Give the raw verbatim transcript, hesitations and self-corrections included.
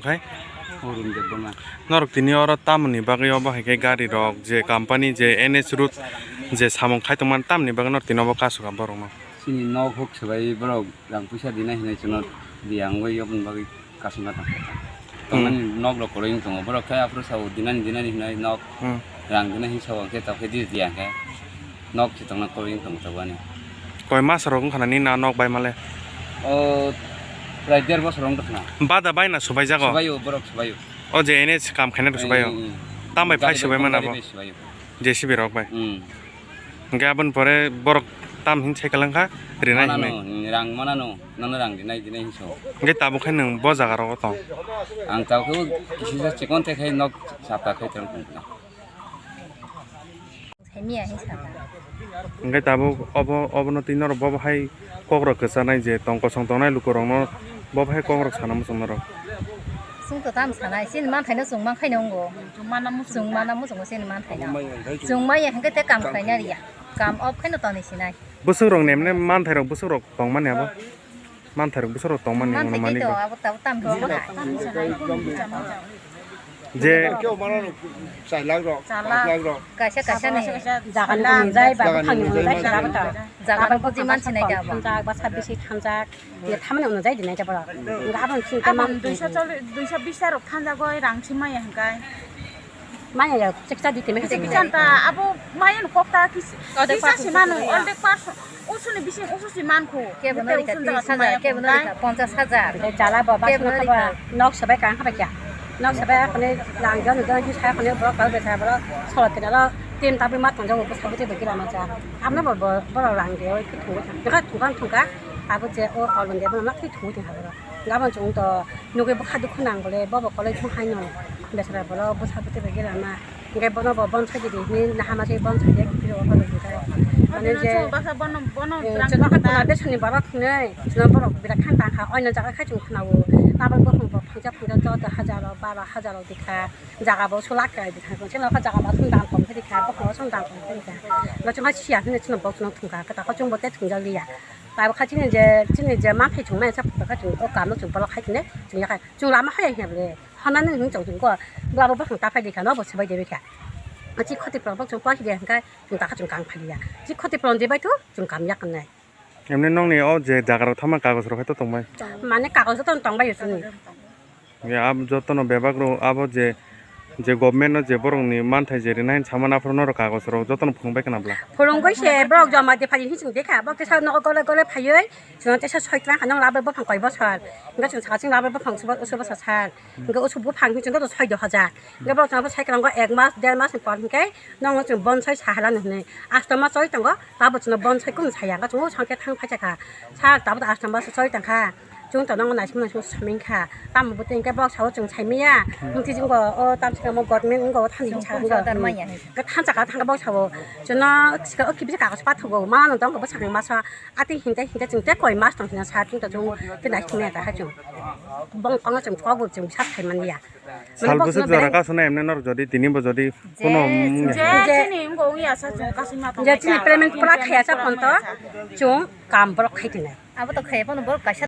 Khai? Arun Debbarma. Norok tini oro tamoni bagwi obo hai khe gari rok je company je N S route je samung khai tongmani tamoni bagwi norok tini obo kasu ka borok no? Chini nok huk swbai borok rang puisa dinai hinwi chwngno riyangwi oboni bagwi kasuna tang. Hmm. Tongmani nok rok kwrwi wng tongo. Borok khe aphuru sao dinani dinani hinwi nok Hmm. rang dinai hinwi sao hwnkhe tokhe di diya hwnkhe nok se tongna kwrwi wng tongo tabukani. Koi mas rok wngkha na nini na nok bai male? O prai der bosor wng tongkha na. Bada bai na subai jago? Subaio, borok subaio. O je N S kam khainai rok subaio? Hmm, hmm. Tam bai phai Gari subai bai mana gari bo? Bai subaio. J C B rok bai? Hmm. Hingke aboni pore borok tam hin sai kalang kha, rinai hinwi. Manano, rang manano, nono rang rinai, rinai hinso. Hingke tabuk khe nwng bo jaga rogo tong? Ang tabuk khe kisisa chikon te khai nok sapta khai tong tong. Hemiya hin saka. Hingke tabuk obo, obono twi norok bo hai kok rok kwchanai je tong kosong tongnai lukurokno. Bo bahai kok rok sana muchung norok. Chwng to tam sanai, chini manthaino chwng mankhaino wngo. Chwng mana muchungo, chini manthaino. Chwng maya hwnkhe tei kam khlaina riya. Kam off khaino tonwi sinai. Bwswk rok nemne manthai rok bwswk rok tongmani abo. Manthai rok bwswk rok tongmani. Manthai tei to abo tabuk tam. Je. Keo mano char lakh rok, char lakh, panch lakh rok. Kaisa kaisa ni. Jaga ni nungjai ba buphang ni nungjai. Jaga ni nungjai. Jaga ni nungjai. Thamjak ba sabisi thamjak. Ye thamani ono jai dinai jabara. Nga abang sing Abang tamam. Duisa choli, duisa bisa rok thanjago rang si maya hingkai. Maya ya, cheksa di teme. Cheksa ta abo maya no kokta kis-, kisa si mano, ordek parso, usu ni bising usu si manko. Kebo no rika tris hajar, kebo no rika ponchas hajar. Jala baba sino kaba nok sabai kang kaba kya. Nok sabai kone lang jon jon di saya kone borok kau besa borok solo kena lo tim tapi mat tonjong upo sabi te bagi lama ja. Amna bor bor lang de oi thung thung thung ka. Abo je o olon de mak thwi thwi thwi haboro. Gabon chwng to nugwi bwkha dukhu nang bole bobo koloi chwng haino. Besara bolo bwsa bwtwi bai gela ma. Hingke bono bo bonsai di hinwi nahama se bonsai de kiri o koloi hingke. Mane je, bono, bono eh, chwng khna besani borok hinwi chwng borok birat khan tang kha oino jaga khai chwng khna o. Tabok bokhong bo phangsa phangsa choudo hajar o baro hajar o dikha. Jaga bo sulak khe dikha chwng jaga bo thung dam kom khe dikha bokhong bo thung dam kom khe dikha. Bo chwng ha siya hinwi chwng bo chwng thung kha kwtal khe chwng bo tei thung jak liya. Tabuk kha chini je, chini je manthai chwng maya sa phuto kha chwng o kam no chwng bolok khai tini chwng ya kha chwng lama haya hiya bole honna nini hwn chwng chwng ko bwla bo bwswng ta phai di kha no bo swbai de kha. Chi khoti phlong bo chwng poi de hwn kha chwng ta kha chwng kam phai ya chi khoti phlong de bai thu chwng kam ya kha nai. Emni nongni o je jaga rok thama kagoj rok hai to tong bai? Mane kagoj to tong bai chwng. Ya, ab-, jotono bebak rok abo je, je government no je borok ni manthai je rinai hinwi samani aphuru norok kagoj rok jotono phunuk bai khna bwla. Phunuk bai se borok joma de phai hinwi chwng dekha, bo kisa nogo gole gole phaiwi chwng teisa soi twlang kha nang labo buphang koi bosor, hingke chwng saka chwng labo buphang subo, subo sa sal, hingke usu buphang hinwi chwng joto soi do hajar, hingke borok chwng abo sai kwlango ek mas, der mas ni por hingke nongo chwng bonsai sahala ni hinwi asto ma choi tongo, labo chwngno bonsai kunu saya, hingke chwng o sangke thang phaisa kha, sal tabuk asto ma choi tong kha. Chwng to nangma naising naising saming kha. Tamo bwtwi hwnkhe bok sao chwng saimanya. Hmm. Mungti jwngo o tam se kamo government wngo o thani Chwng sa phunsa wngo. Dar manya hai. Khe thansa ka thangkhe bok sao. Chwngno sikha o kibisa kagoj pathogo. Mano tong khe bwsakni masa. Ati hinte hinte chwng tei koi mas tong hina sa chwng to chwng tei naising manya ta hai chwng. Bong kongo chwng kok bo chwng sa sai manya. Sal bwswk jora kasuna emne norok jodi tini bo jodi kono mung je chini wngo wngya sa chwng kasima tong. Je chini payment pura khaya sa phone to chwng kam borok khai tini. Abo to khaya phano borok kaisa.